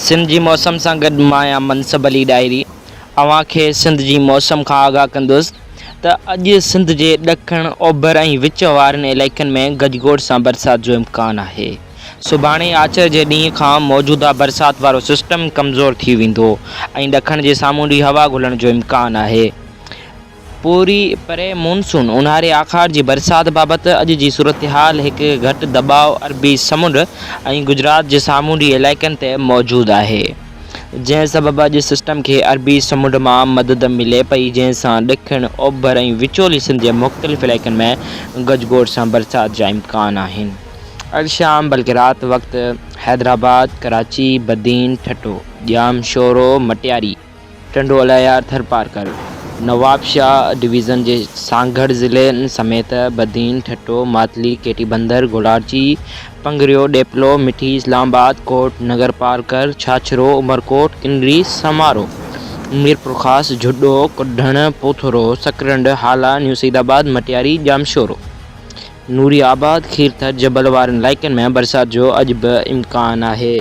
سنڌ جي موسم سان گڏ مان آهيان منصب علي ڏاهري اوهان کي سنڌ جي موسم کان آگاهه ڪندس ته اڄ سنڌ جي ڏکڻ، اوڀر ۽ وچ وارن علائقن ۾ گجگوڙ سان برسات جو امڪان آهي. سڀاڻي آچر جي ڏينهن کان موجوده برسات وارو سسٽم ڪمزور ٿي ويندو ۽ ڏکڻ جي سامونڊي هوا گهلڻ جو امڪان آهي. پوري پري مون سون اونهاري آکاڙ جي برسات بابت اڄ جي صورتحال هڪ گهٽ دٻاء عربي سمنڊ ۽ گجرات جي سامونڊي علائقن تي موجود آهي جنهن سبب اڄ سسٽم کي عربي سمنڊ مان مدد ملي پئي جنهن سان ڏکڻ اوڀر ۽ وچولي سنڌ جي مختلف علائقن ۾ گجگوڙ سان برسات جا امڪان آهن اڄ شام بلڪه رات وقت حيدرآباد، ڪراچي، بدين، ٺٽو، ڄام شورو، مٽياري، ٽنڊو الهيار، ٿرپارڪر، نوابشاهه ڊويزن جي سانگهڙ ضلعن سميت بدين، ٺٽو، ماتلي، ڪيٽي بندر، گولاڙچي، پنگريو، ڏيپلو، مٺي، اسلام آباد، ڪوٽ، نگرپارڪر، ڇاڇرو، عمرڪوٽ، ڪنري، سمارو، ميرپورخاص، جهڏو، ڪڍڻ، پوٿرو، سڪرنڊ، هالا، نيو سعيد آباد، مٽياري، ڄامشورو، نوري آباد، کيرٿر جبل وارن علائقن ۾ برسات جو اڄ به امڪان آهي.